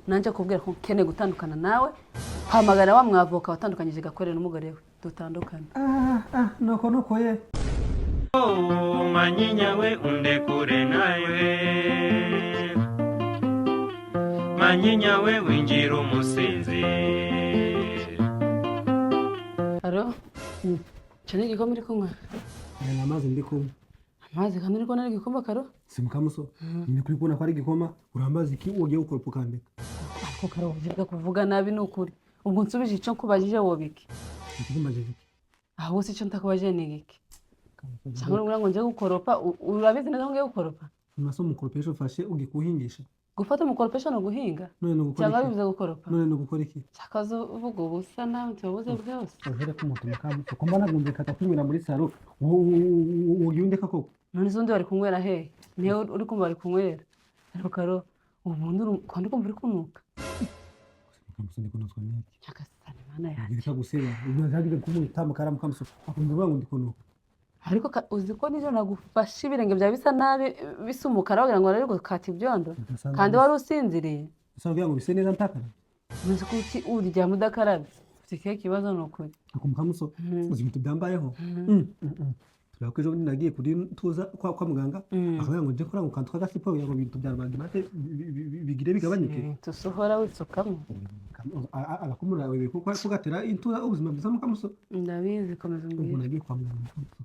Nanjye kubwira ko nkeneye gutandukana nawe, hamagara wa mwavoka watandukanyije Gakwere n'umugore we, dutandukane. Ah, ah, nuko nuko ye. Manyinya we, undekure nawe. Manyinya we, winjira umusinzi. Aro, icyo ni igikoma uri kunywa? Aya ni amazi ndi kunywa. Amazi kandi uri kubona ari igikoma, Karo? Si mukamuso nyine kuri kubona ko ari igikoma, urambaza iki ugiye gukoropa ukandeka? Ariko Karo, uvuga kuvuga nabi ni ukuri. Ubwo nsubije icyo nkubajije, wobike? Ikikumbajije iki? Ahubwo se icyo ntakubajije ni iki? Cyangwa urabona ngo njye gukoropa, urabizi neza ko ngiye gukoropa? Nase umukoropesho ufashe ugiye kuwuhingisha? Gufata umukoropesho ni uguhinga? None ni ugukora Cyangwa iki? bivuze gukoropa? None ni ugukora iki? Cyakaza uvuga ubusa nawe ntiwabuze byose. Uhere ko umuntu, mukamuso, ko mbona nagumvikata kwinywera muri saro, ugiye undeka koko? None se undi bari kunywera hehe? Niyo uri kumva bari kunywera. Ariko Karo, ubundi kandi kumva uri kunuka. Mukamuso, ndi kunutswa n'iki? Nyagasani Mana yanjye! Reka guseba, ntabwo kumwita mukara mukamuso akumva uvuga ngo ndi kunuka. Ariko uzi ko nijoro nagufashe ibirenge byawe bisa nabi, bisa umukara, wagira ngo wari gukata ibyondo, kandi wari usinziriye. Usa kugira ngo bise neza ntakara. Uzi ko uki uryama udakarabye, ufite ikihe kibazo? Ni ukuri. Ako mukamuso, uzi ibintu byambayeho? Tureba ko ejo bundi nagiye kuri tuza kwa muganga, akavuga ngo njye kora ngo kantu k'agasiporo kugira ngo ibintu bya rubagimpande bigire bigabanyuke. Tusohora wisukamo. Agakumura kuko gatera intuza ubuzima bwiza, mukamuso. Ndabizi, komeza Ubwo umbwire. nagiye kwa muganga, mukamuso,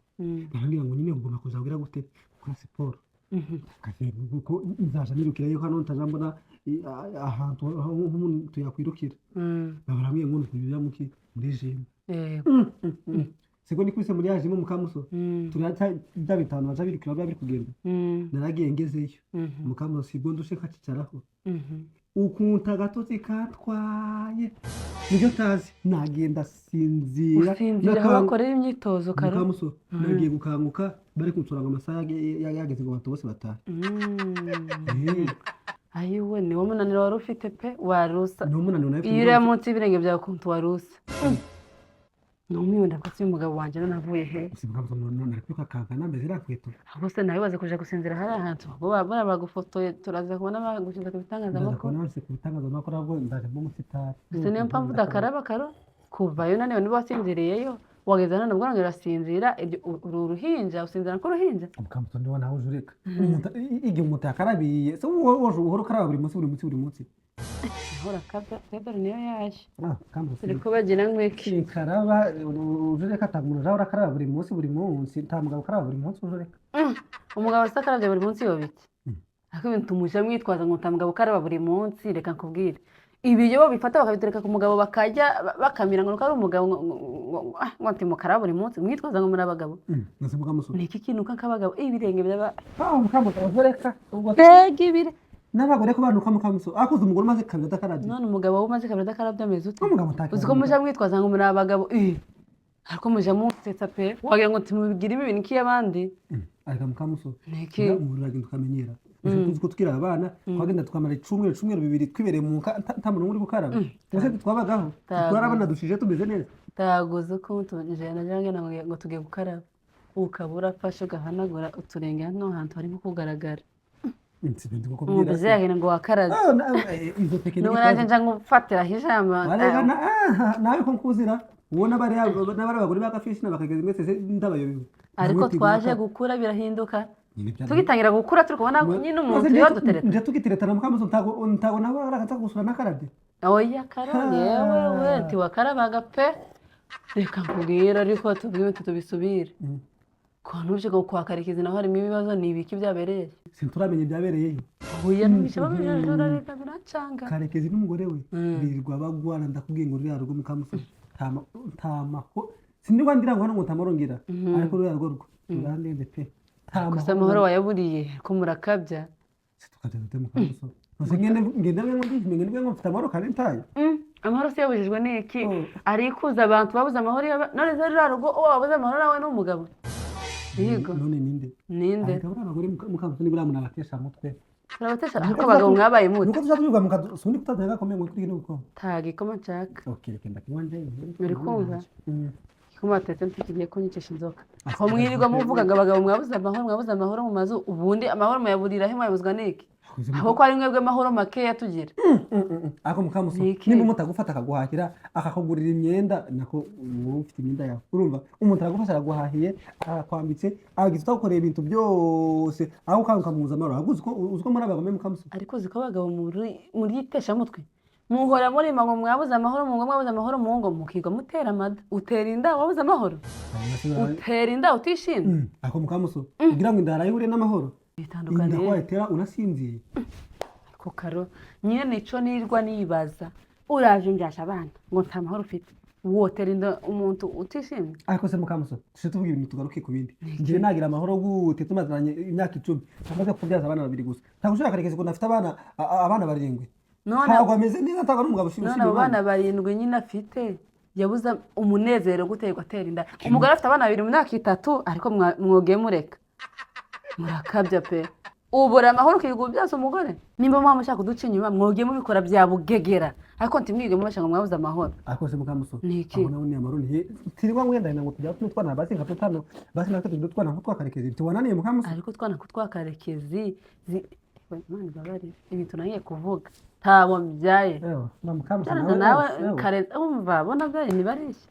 barambwira ngo nyine ngomba kuzabwira gute gukora siporo. Kuko nzaja nirukirayo hano ntaja mbona ahantu nk'umuntu yakwirukira. Barambwiye ngo nukujya muki muri gym. Siko nikubise muri ya gym, mukamuso, turiya bya bitanu baja birukira biba biri kugenda. Naragiye ngezeyo, mukamuso, sibwo ndushe nkacicaraho, ukuntu agatotsi katwaye nibyo ntazi, nagenda sinzira. Usinzira aho bakorera imyitozo, Karo? Mukamuso, nagiye gukanguka bari kunsura ngo amasaha yageze ngo abantu bose batahe. Ayiwe, niwo munaniro wari ufite pe, wari usa. Ni umunaniro nawe. Iyo ureba munsi y'ibirenge byawe ukuntu wari usa, numiwe. Ndavuga se uyu mugabo wanjye none avuye he? Gusa mukamuso, none ari kwiruka kankana nambaye ziriya nkweto. Ahubwo se nawe waze kuja gusinzira hariya hantu, bo baba bagufotoye, turaza kubona bagushyize ku Ndaza bitangazamakuru. kubona bose ku bitangazamakuru, ahubwo ndaje mba umusitari. Ese niyo mpamvu udakaraba, Karo? Kuvayo unaniwe, niba wasinziriyeyo, wageze hano nabwo urongera urasinzira. Ibyo uri uruhinja, usinzira nk'uruhinja. Mukamuso, ndiho nawe uje ureka igihe umuntu yakarabiye se, wowe woje uhora ukaraba buri munsi, buri munsi, buri munsi. Naho urakabya, Pedro niyo yaje. Ah, Mukamuso. Turi ko bagira nk'iki? Karaba uje ureka, nta muntu ujya urakaraba buri munsi, buri munsi. Nta mugabo ukaraba buri munsi, uje ureka. Umugabo se akarabya buri munsi yoba iki? Ariko ibintu tumuje mwitwaza ngo nta mugabo ukaraba buri munsi, reka nkubwire, ibiryo babifata bakabitereka ku mugabo bakajya bakamira ngo nuko ari umugabo, ngo ntimukaraba buri munsi, mwitwaza ngo muri abagabo. Nase mukamuso. Ni iki kintu nk'abagabo ibirenge byaba? Ah, mukamuso, uje ureka ubwo. Mbega ibire! N'abagore ko banuka, mukamuso, akuze umugore umaze kabiri adakarabye. None umugabo we umaze kabiri adakarabye ameze ute? N'umugabo ntakira. Uzi ko muja mwitwaza ngo muri abagabo, ariko muja musetsa pe, wagira ngo tumubwire ibintu nk'iy'abandi. Ariko mukamuso, Ni iki? Umubiri uragenda ukamenyera. Gusa tuzi ko tukiri abana twagenda tukamara icumweru, icumweru bibiri twibereye mu nka, nta muntu uri gukaraba. Gusa twabagaho twarabana dushije tumeze neza. Taguze ukuntu nje najya ngena ngo tugiye gukaraba, ukaba urafashe ugahanagura uturenge hano hantu harimo kugaragara. Nsibe ndi kukubwira. Umugezi yagenda ngo wakaraze. Ah, izo tekinike. Nubwo nanjye nja ngufatiraho ijambo. Baregana, ah, nawe ko nkuzira uwo n'abari abagore b'agafishi n'abakagezi mwese se ndabayobewe. Ariko Namwe twaje tigura. gukura birahinduka. Nyine Tugitangira gukura turi kubona nyine umuntu Maze yodutereta. Nje tugiteretana, mukamuso, ntago nawe arakaza gusura n'akarabye. Oya Karo, yewe we, ntiwakarabaga pe. Reka nkubwire, ariko tubwire utu tubisubire ko nuje ko kwa Karekezi naho harimo ibibazo. Ni ibiki byabereye? Sinturamenya ibyabereyeyo. Oya, numvise babijajura, reka biracanga. Karekezi n'umugore we birirwa bagwana. Ndakubwiye ngo ruriya rugo, mukamuso, nta maho, sinirwa ngira ngo hano ngo ntamahoro ngira, ariko ruriya rugo rwo rurandenze pe, nta Gusa amahoro wayaburiye ko murakabya. Tukajya dute, mukamuso? Nose ngende ngende ngo ndishimye, ngende ngo mfite amahoro kandi ntayo. Amahoro se yabujijwe n'iki? Oh. Arikuza abantu babuze amahoro none se ruriya rugo uwo wabuze amahoro nawe ni umugabo? Yego. None ninde? Ninde? Ariko buriya abagore, mukamuso, nibura munabatesha mutwe. Turabatesha, ariko abagabo mwabaye mute? Nuko tuza tubivuga mukadusundi kutazanga gakomeye ngo kuri kino gikoma. Nta gikoma nshaka. Okay, reka ndakinywa nje. Uri kumva? Igikoma batetse ntikigiye kunyicisha inzoka. Aho mwirirwa muvuga ngo abagabo mwabuze amahoro, mwabuze amahoro mu mazu, ubundi amahoro muyaburira he? Mwayabuzwa n'iki? Aho ko ari mwebwe amahoro makeya tugira. Ako mukamuso, Ni iki? Nimba umuntu agufata akaguhahira, akakugurira imyenda, nako wowe ufite imyenda yawe, urumva umuntu aragufasha, araguhahiye, arakwambitse, agize utagukoreye ibintu byose, aho ukanga ukamubuza amahoro. Ahubwo uzi ko muri abagome, mukamuso. Ariko uzi ko abagabo muri iteshamutwe muhora murima ngo mwabuze amahoro mu ngo, mwabuze amahoro mu ngo, mukigwa mutera amada. Utera inda wabuze amahoro? Utera inda utishimye? Ako mukamuso, kugira ngo inda yarayihure n'amahoro, inda Bitandukaniye. ko wayitera unasinziye. Ako karo nyine nico nirwa nibaza. Uraje undyasha abana ngo nta mahoro ufite, wotera inda umuntu utishimye? Ariko se mukamuso, tuje tuvuga ibintu tugaruke ku bindi. Njyewe nagira amahoro gute tumazanye imyaka 10 tumaze kubyaza abana babiri gusa? Ntabwo ushobora karekezi ukuntu afite abana abana barindwi. None Ntabwo ameze neza, ntabwo ari umugabo ushima none abo bana barindwi nyine afite, yabuze umunezero guterwa atera inda umugore afite abana babiri mu myaka 3? Ariko mwogiye mureka, murakabya pe. Ubura amahoro ukirirwa ubyaza umugore. Nimba muba mushaka kuduca inyuma, mwogiye mubikora bya bugegera, ariko ntimwige mubasha ngo mwabuze amahoro. Ariko se mukamuso, Ni iki? Aho nawe ni amahoro ntiye tirirwa ngwenda ngo tujya n'utwana basi nka tutano, basi natwe tujya utwana nko twakarekezi tuwananiye, mukamuso. Ariko twana ko twakarekezi Imana ibabarire ibintu nagiye kuvuga, ntabo mbyaye. Ewa, na mukamuso. Byaranze nawe kare, umva bona byaye ntibareshya.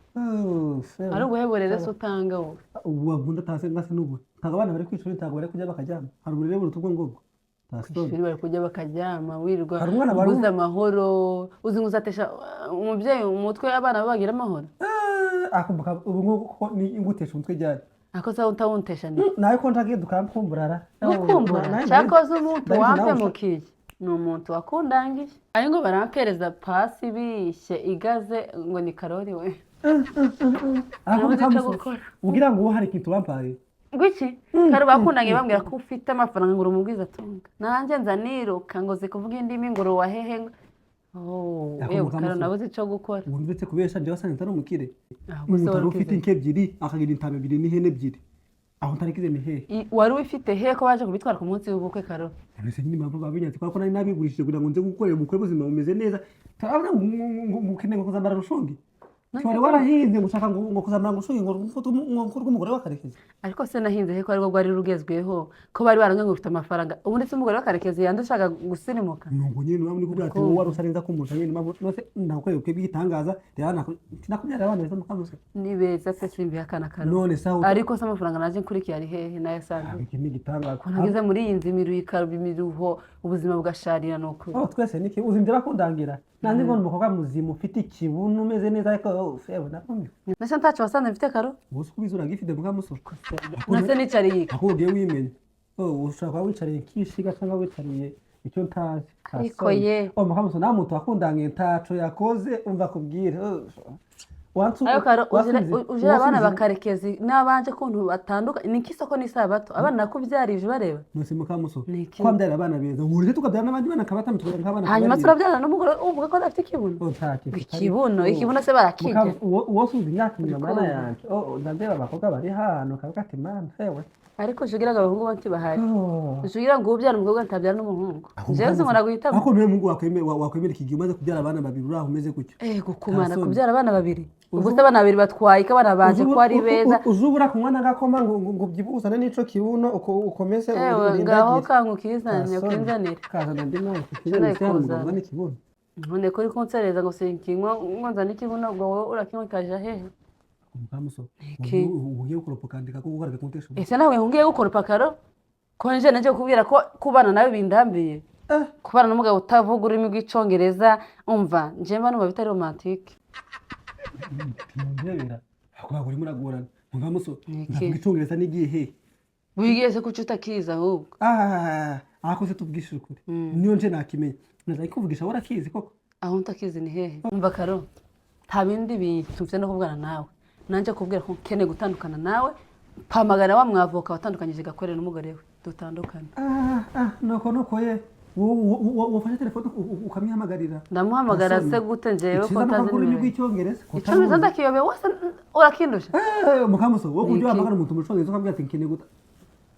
Ari ubuheburere se utanga wowe? Ubu bakunda tase ngase n'ubu ntabwo abana bari kwishuri, ntabwo bari kujya bakaryama, hari uburere buruta ubwo ngubwo? Nta soni. Ishuri bari kujya bakaryama, wirirwa Hari umwana bari- ubuze amahoro. Uzi ngo uzatesha umubyeyi umutwe abana be bagira amahoro? Eh, ako ubu ngubu ko ni ngutesha umutwe ryari? Ako se utawuntesha ni Nawe ko ntagiye dukamkumburara. Gukumbura cyakoze umuntu wampemukiye ni umuntu wakundangiye, ari ngo barampereza pasi bishye igaze ngo ni karori we. Nabuze icyo gukora. Ugira ngo uwo hari ikintu bampaye. Gwiki kare bakundangiye bambwira ko ufite amafaranga, ngo uri umugwizatunga, nanjye nza niruka ngo zikuvuga indimi ngo uri uwahehe Oh, Ako yewe mukamuso. kare nabuze icyo gukora. Wumvise kubesha, njyewe wasanze ntari umukire. Ahubwo se Umuntu wari wari ufite ukize? inka ebyiri, akagira intama ebyiri n'ihene ebyiri, aho ntarikize ni hehe? Wari ufite he ko baje kubitwara ku munsi w'ubukwe, karo? None nyine impamvu babinyanze kubera ko nari nabigurishije kugira ngo nze gukorera ubukwe buzima bumeze neza. Turabona ngo ukeneye ngo kuzambara rushungi. Wari warahinze ngo ushaka ngo kuzambara ngo ushungi ngo rw'umugore wa Karekezi. Ariko se nahinze he ko aribwo bwari rugezweho, ko bari baranze ngo ufite amafaranga? Ubundi se umugore wa Karekezi yande ushaka gusirimuka? Nuko nyine niba muri kubwira ati wowe wari usa neza kumurusha nyine, impamvu nose nagukorera ubukwe bw'igitangaza rero sinakubyarira abana beza, mukamusa. Ni beza pe, simbihakana karo. None se aho Ariko se amafaranga naje nkurikiye ari hehe nayo asanzwe? Iki ni igitangaza. Ko nageze muri iyi nzu imiruho ikaba imiruho, ubuzima bugasharira, ni ukuri. Oh, twese niki uzi nzira kundangira nanjye ngo ni umukobwa muzima ufite ikibuno umeze neza, ariko oh, sewe nakumye. Nase ntacyo wasanze mfite, karo? Ubu se kubizi uragifite, mukamuso. Nase nicariye iki? Aho ugiye wimenya, oh, ushobora kuba wicariye nk'ishiga cyangwa wicariye icyo ntazi. Ariko ye. Oh, mukamuso, nta muntu wakundangiye ntaco yakoze, umva kubwira. Oh, Ariko karo ujira abana bakarekezi n'abanje kuntu batandukanye ni nk'isoko n'isabato, abana nakubyarije bareba. Nose mukamuso, Ni iki? kwambyarira abana beza uretse tukabyara n'abandi bana kabatanu tukabyara nk'abana Hanyuma kabarindwi. turabyarana n'umugore uvuga ko adafite ikibuno. Oh, nta kintu kitari- Ikibuno, Oh. ikibuno se barakirya? Uwo subiza imyaka inyuma, mana Uri kumva? yanjye. Oh, ndandeba abakobwa bari hano kavuga ati mana hewe. Ariko ugira ngo abahungu bo ntibahari? Oh. Ugira ngo ubyara umukobwa ntabyara n'umuhungu? Jewe nkora guhitamo. Ariko niwe muhungu wakwemera iki gihe umaze kubyara abana babiri uri aho umeze gutyo? Eh, gukumana. Nta soni. Kubyara abana babiri, ubwo se abana babiri batwaye ko abana banje ko ari beza? Uzubura kunywa n'agakoma ngo ubyibuhe uzane n'ico kibuno ukomeze Ewe ngaho. urindagire. Kanka ukizane. Nta soni. Ukinzanire. Kazana ndi nawe. Nshobora Kizane se hari umugabo kuzana. uzana ikibuno? None ko uri kunsereza ngo sinkinywa ngo nzane ikibuno, ubwo wowe urakinywa ikaja hehe? Mukamuso, Iki? ugiye gukoropa ukandika ko gukorera kuntesha umutwe. Ese nawe ngiye gukoropa, karo? Ko nje naje kukubwira ko kubana nawe bindambiye, kubana n'umugabo utavuga ururimi rw'icongereza, umva nje mba numva bitari romantique. Ntimubyemera ntabwo urimo uragorana, mukamuso. Iki? Ndavuga icongereza n'igihe he? Wigiye se kuki utakizi ahubwo? Ah, aho se tubwishije ukuri, niyo nje nakimenya naza kuvugisha warakizi koko. Aho ntakizi ni hehe? Umva karo, nta bindi bintu mfite no kuvugana nawe, nanjye kubwira ko nkeneye gutandukana nawe. Mpamagara wa mwavoka watandukanyije Gakorera n'umugore we, dutandukane. Ah, ah, nuko ye wafashe telefone ukamwihamagarira. Ndamuhamagara Nta se soni. gute njyewe ko Icyiza nuko ntazi avuga ururimi nimero? rw'icyongereza ko Icyongereza utaruzi. ndakiyobewe wose, urakindusha. Eh, mukamuso, wowe Ni ujya iki? wahamagara umuntu mu cyongereza ukabwira ati nkeneye guta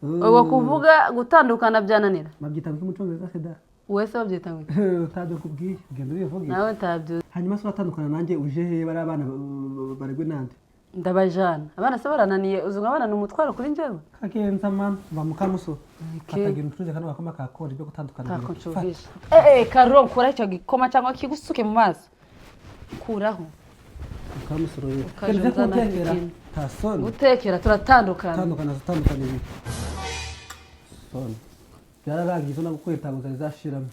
Ubwo kuvuga gutandukana byananira? Babyita ngo mu cyongereza seda? Wese babyita ngo iki? Utabyo kubwiye, genda ubivuge. Nawe ntabyo. Hanyuma se uratandukana nanjye uje he? Bari abana baregwe nande? Ndabajana abana se barananiye, uzi ngo abana ni umutwaro kuri njyewe. Kagenza mama ba mukamuso. Okay. Katagira umucuruzi kano gakoma kakora ibyo gutandukana. Ntako Fata. nshubije. Karo, kuraho icyo gikoma cyangwa kigusuke mu maso, kuraho. Mukamusoro rero. Ukaja Genda unzana kutekera. ikintu. Ta soni. Gutekera turatandukana. Tandukana, zitandukana ibi. Soni. Byararangiye, izo nagukuye ntabwo zari zashiramo.